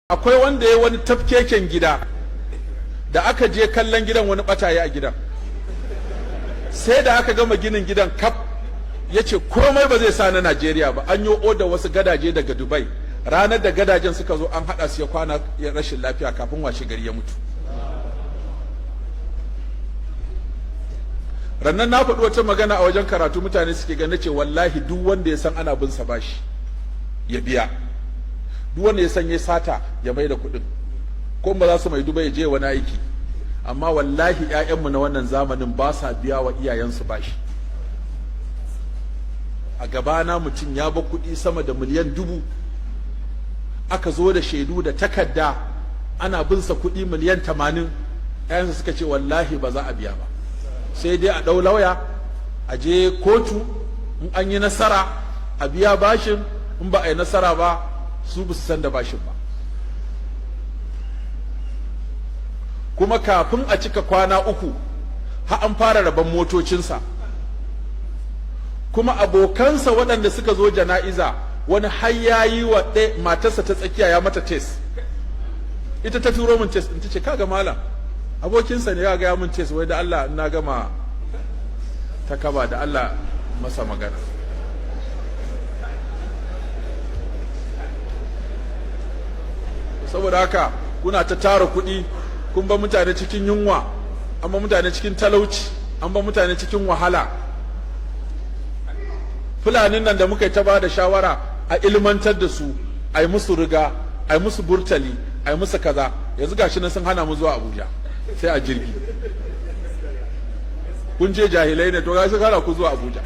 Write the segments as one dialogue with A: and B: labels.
A: Akwai wanda ya wani tafkeken gida da aka je kallon gidan, wani bataye a gidan. Sai da aka gama ginin gidan kaf, ya ce komai ba zai sa na Najeriya ba. An yi oda wasu gadaje daga Dubai. Ranar da gadajen suka zo, an haɗa su, ya kwana ya rashin lafiya, kafin washe gari ya mutu. Rannan na faɗi wata magana a wajen karatu, mutane suke ganin ce wallahi duk wanda ya san ana bin sa bashi ya biya, duk wanda ya san ya sata ya mai da kuɗin, ko ba za su mai duba ya je wani aiki. Amma wallahi 'ya'yanmu na wannan zamanin ba sa biya wa iyayensu bashi. A gabana mutum ya ba kuɗi sama da miliyan 1000, aka zo da shaidu da takarda, ana bin sa kuɗi miliyan 80. 'Ya'yansa suka ce wallahi ba za a biya ba, sai dai a ɗau lauya a je kotu, in an yi nasara a biya bashin, in ba a yi nasara ba su ba su san da bashin ba. Kuma kafin a cika kwana 3 har an fara rabon motocinsa. Kuma abokansa waɗanda suka zo jana'iza, wani har ya yi wa matarsa ta tsakiya ya mata test. Ita ta turo min test, ta ce kaga malam abokinsa ne ya ga min test, wai da Allah in na gama ta kaba da Allah masa magana. Saboda haka kuna ta tara kuɗi, kun ba mutane cikin yunwa, an ba mutane cikin talauci, an ba mutane cikin wahala. Fulanin nan da muka yi ta ba da shawara a ilmantar da su, a yi musu riga, a yi musu burtali, a yi musu kaza, yanzu gashi nan sun hana mu zuwa Abuja sai a jirgi. Kun je jahilai ne, to ga sun hana ku zuwa Abuja.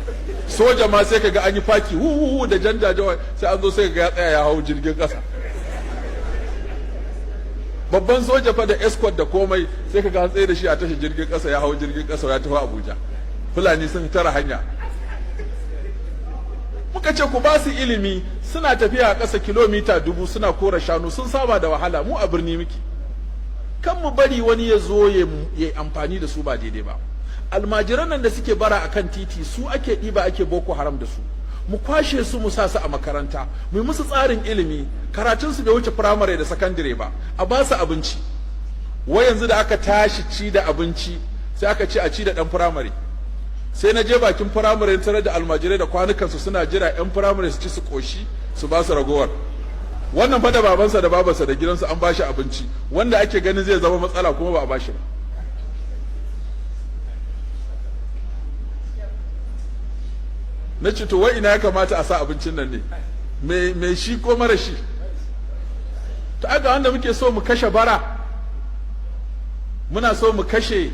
A: Soja ma sai kaga an yi faki hu da janjajawa, sai an zo sai kaga ya tsaya ya hau jirgin kasa. Babban soja fa da escort da komai, sai kaga an tsaye da shi a tashar jirgin kasa, ya hau jirgin kasa ya tafi Abuja. Fulani sun tara hanya. Muka ce ku ba su ilimi, suna tafiya a ƙasa kilomita 1000 suna kora shanu, sun saba da wahala. Mu a birni muke, kan mu bari wani ya zo ya yi amfani da su ba daidai ba. Almajiran nan da suke bara akan titi, su ake ɗiba ake Boko Haram da su. Mu kwashe su, mu sa su a makaranta, mu yi musu tsarin ilimi, karatun su bai wuce firamare da sakandire ba, a ba su abinci. Wai yanzu da aka tashi ci da abinci, sai aka ce a ci da ɗan firamare. Sai na je bakin firamare tare da almajirai da kwanukansu, suna jira 'yan firamare su ci su koshi su ba su ragowar. Wannan fa da babansa da babarsa da gidansu an bashi abinci, wanda ake ganin zai zama matsala kuma ba a bashi ba. Na ce to wai ina ya kamata a sa abincin nan ne, me shi ko mara shi? To aga wanda muke so mu kashe bara, muna so mu kashe